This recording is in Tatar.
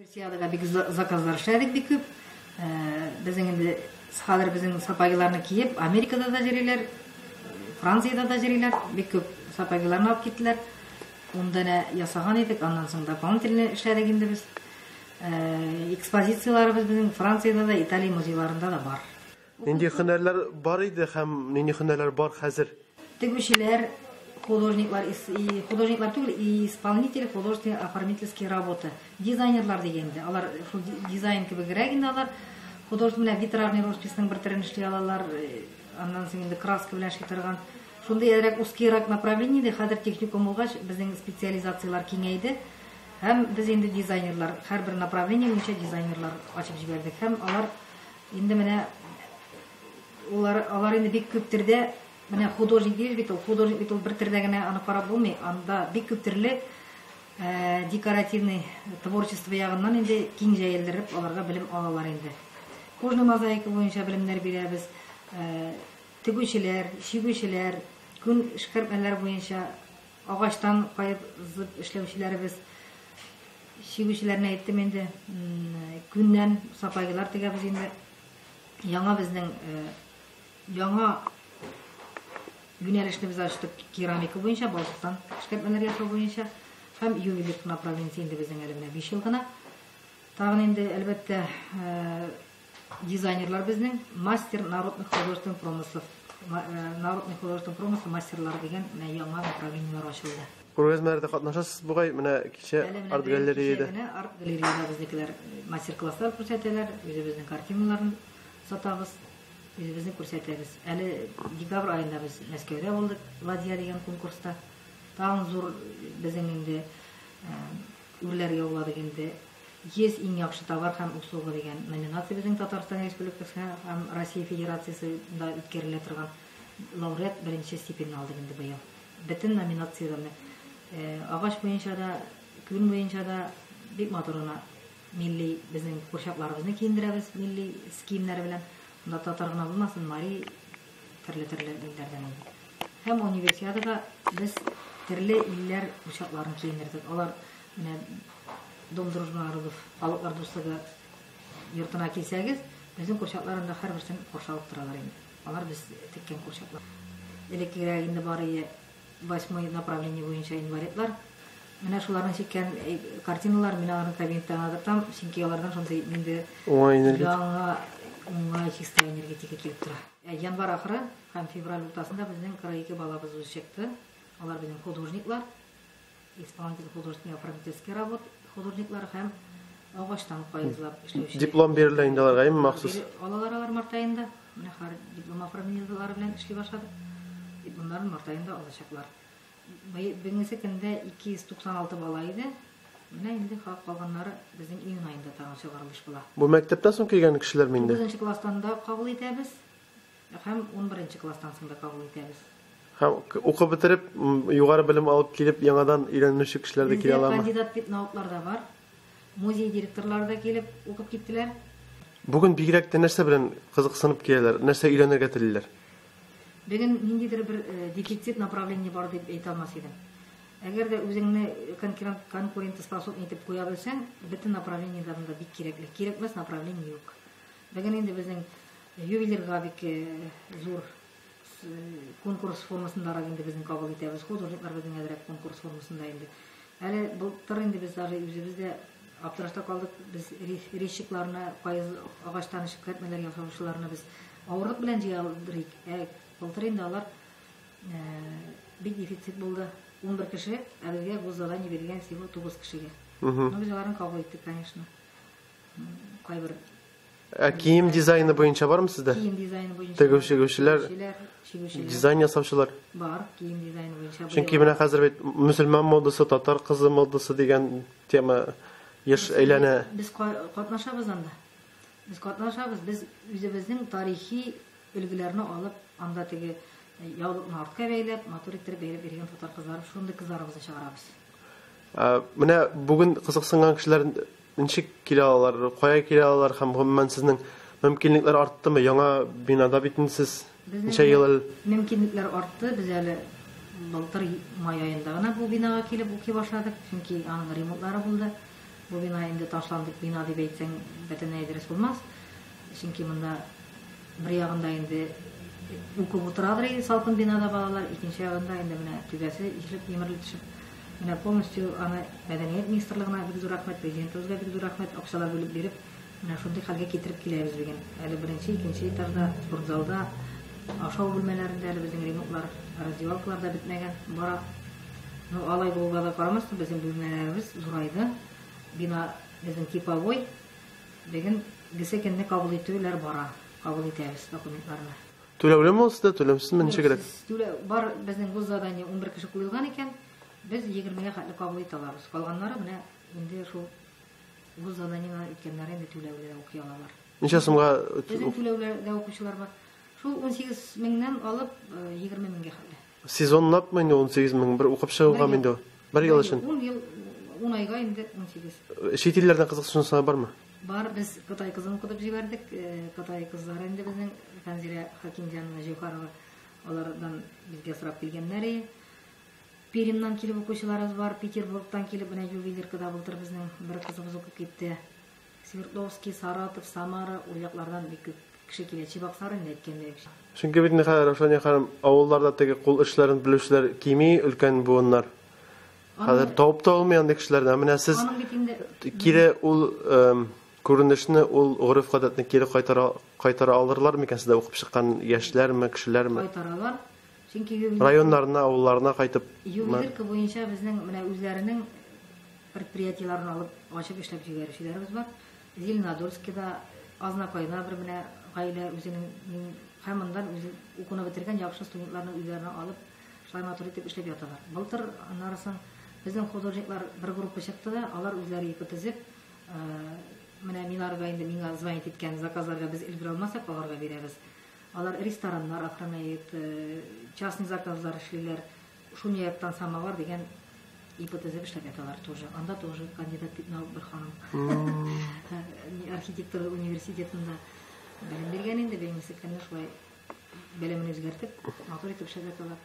Универсиадага бик заказлар эшләдек бик күп. Безнең инде хәзер безнең сапогиларны киеп Америкада да йөриләр, Франциядә дә йөриләр. Бик күп сапогиларны алып киттеләр. Ун данә ясаган идек, аннан соң дополнительно эшләдек инде без. Экспозицияләребез безнең Франциядә дә, Италия музейларында да бар. Нинди һөнәрләр бар иде һәм нинди һөнәрләр бар хәзер? Тегүчеләр, художниклар, художниклар түгел, исполнители художественные оформительские работы. Дизайнерлар дигәндә, алар шул дизайн кебегрәк инде алар. Художественный менә витражный росписьның бер төрен эшли алалар, аннан соң инде краска белән эшли торган. Шундый әзрәк узкийрак направление иде, хәзер техникум булгач, безнең специализацияләр киңәйде. Һәм без инде дизайнерлар, һәрбер направление буенча дизайнерлар ачып җибәрдек. Һәм алар инде менә улар, алар инде бик күп төрдә, менә художник дибез бит ул, художник бит ул бер төрдә генә аны карап булмый, анда бик күп төрле декоративный творчество ягыннан инде киң җәелдереп аларга белем алалар инде. Кожный мозаика буенча белемнәр бирәбез, тегүчеләр, чигүчеләр, күн эшкәртмәләр буенча агачтан каеп зып эшләүчеләребез, чигүчеләрне әйттем инде, күннән сапогилар тегәбез инде. Яңа безнең яңа юнәлешне без ачтык керамика буенча, балчыктан эшкәртмәләр ясау буенча һәм ювелир направлениесе инде безнең әле менә 5 ел гына. Тагын инде, әлбәттә, дизайнерлар безнең мастер народных художественных промыслов, народный художественный промысел мастерлары дигән менә яңа направлениеләр ачылды. Күргәзмәләрдә катнашасыз бугай, менә кичә арт-галереяда. Арт-галереяда безнекеләр мастер-класслар күрсәтәләр, үзебезнең картиналарын сатабыз, үзебезне күрсәтәбез. Әле декабрь аенда без Мәскәүдә булдык, Ладья дигән конкурста. Тагын зур безнең инде үрләр яуладык инде. 100 иң яхшы товар һәм услуга дигән номинация безнең Татарстан Республикасы һәм Россия Федерациясендә үткәрелә торган лауреат беренче степеньне алдык инде быел. Бөтен номинацияләрне агач буенча да, күн буенча да бик матур гына милли безнең курчакларыбызны киендерәбез милли киемнәре белән. Монда татар гына булмасын, мари төрле-төрле илләрдән инде. Һәм универсиадага без төрле илләр курчакларын киендердек. Алар менә Дом дружбы народов, халыклар дуслыгы йортына килсәгез, безнең курчаклар анда һәрберсен каршы алып торалар инде. Алар без теккән курчаклар. Элеккегрәк инде бар ие восьмой направление буенча инвалидлар. Менә шуларның чиккән картиналар, мин аларны кабинетта гына чөнки алардан шундый инде яңа уңай чиста энергетика килеп тора. Январь ахыры һәм февраль уртасында безнең 42 балабыз үзе чыкты. Алар безнең художниклар, исполнитель художественный оформительский работ художниклар һәм агачтан каезлап эшләүчеләр. Диплом бирелә инде аларга, әйме, махсус? Алалар алар март аенда. Менә хәзер диплом оформлениеләре белән эшли башладык. Дипломнарын март аенда алачаклар. Бүгенге көндә 296 бала иде. Менә инде калганнары безнең июнь аенда тагын чыгарылыш була. Бу мәктәптән соң килгән кешеләрме инде? 9 класстан да кабул итәбез һәм 11 класстан соң да кабул итәбез. Һәм укып бетереп, югары белем алып килеп, яңадан өйрәнүче кешеләр дә килә аламы? Кандидат педнауклар да бар. Музей директорлары да килеп укып киттеләр. Бүген бигрәк тә нәрсә белән кызыксынып киләләр, нәрсә өйрәнергә телиләр? Бүген ниндидер бер дефицит направление бар дип әйтә алмас идем. Әгәр дә үзеңне конкурентоспособный итеп куя белсәң, бөтен направлениеләрдә бик кирәкле. Кирәкмәс направление юк. Бүген инде безнең ювелирга бик зур конкурс формасындарак инде безнең кабул итәбез. Художниклар безнең әзрәк конкурс формасында инде. Әле былтыр инде без даже үзебез дә аптырашта калдык. Без резчикларны, кайыз агачтан эшкәртмәләр ясаучыларны без авырлык белән җыя алдырыйк. Былтыр инде алар бик дефицит булды. 11 кеше, ә безгә госзадание бирелгән всего 9 кешегә. Но без аларны кабул иттек, конечно. Кайбер Кием дизайны буенча бармы сездә? Кием дизайны буенча. Тегүчеләр, дизайн ясаучылар. Бар, кием дизайны буенча. Чөнки менә хәзер бит мөселман модасы, татар кызы модасы дигән тема еш әйләнә. Без катнашабыз анда. Без катнашабыз, без үзебезнең тарихи өлгеләрне алып, анда теге яулыкны артка бәйләп, матур иттереп бәйләп биргән татар кызлары, шундый кызларыбызны чыгарабыз. Менә бүген кызыксынган кешеләр ничек килә алалар, кая килә алалар һәм гомумән сезнең мөмкинлекләр арттымы? Яңа бинада бит инде сез ничә ел әле? Мөмкинлекләр артты. Без әле былтыр май аенда гына бу бинага килеп укый башладык, чөнки аның ремонтлары булды. Бу бина инде ташландык бина дип әйтсәң, бөтенләй дөрес булмас. Чөнки монда бер ягында инде укып утырадыр инде салкын бинада балалар, икенче ягында инде менә түбәсе ишелеп, емерелеп төшеп, менә полностью аны мәдәният министрлыгына бик зур рәхмәт, президентыбызга бик зур рәхмәт, акчалар бүлеп биреп, менә шундый хәлгә китереп киләбез бүген. Әле беренче, икенче этажда, спортзалда, ашау бүлмәләрендә әле безнең ремонтлар, раздевалкалар да бетмәгән, бара. Ну, алай булуга да карамастан, безнең бүлмәләребез зурайды. Бина безнең типовой. Бүген гесе көнне кабул итүләр бара. Кабул итәбез документларны. Түләүлеме ул сездә, түләүсезме, ничегрәк? Түләү бар, безнең госзадание 11 кеше куелган икән. Без 20-гә хәтле кабул итә алабыз. Калганнары менә инде шул госзаданиега иткәннәре инде түләүле дә укый алалар. Ничә сумга? Безнең түләүле дә укучылар бар. Шул 18 меңнән алып 20 меңгә хәтле. Сезонлапмы инде 18 мең бер укып чыгугамы инде? Бер ел өчен. 10 ел, 10 айга инде 18. Чит илләрдән кызыксынучылар бармы? Бар, без Кытай кызын укытып җибәрдек. Кытай кызлары инде безнең Фәнзилә Хакимҗанова, Җәүһәрова, алардан безгә сорап килгәннәр. Пермьнан килеп укучыларыбыз бар, Петербургтан килеп, менә ювелиркада былтыр безнең бер кызыбыз укып китте. Свердловский, Саратов, Самара, ул яклардан бик күп кеше килә. Чебоксары инде әйткәндәй. Чөнки бит инде хәзер, Раушания ханым, авылларда теге кул эшләрен белүчеләр кими, өлкән буыннар. Хәзер табып та булмый андый кешеләрне. Ә менә сез кире ул күренешне, ул гореф-гадәтне кире кайтара кайтара алырлар микән сездә укып чыккан яшьләрме, кешеләрме? Кайтаралар. Чөнки районнарына, авылларына кайтып. Ювелирка буенча безнең менә үзләренең предприятиеләрен алып ачып эшләп җибәрүчеләребез бар. Зеленодольскида, Азнакайда бер менә гаилә үзенең һәм моннан үзе укуны бетергән яхшы студентларны үзләренә алып, шулай матур итеп эшләп яталар. Былтыр аннары соң безнең художниклар бер группа чыкты да, алар үзләре ипи төзеп, менә Минарга инде миңа звонить иткән заказларга без өлгерә алмасак, аларга бирәбез. Алар рестораннар охраняют, частный заказлар эшлиләр. Шуны яктан самовар дигән ИП төзеп эшләп яталар тоже. Анда тоже кандидат наук бер ханым. Архитектура университетында белем биргән инде, беренче көнне шулай белемен үзгәртеп, матур итеп эшләп яталар.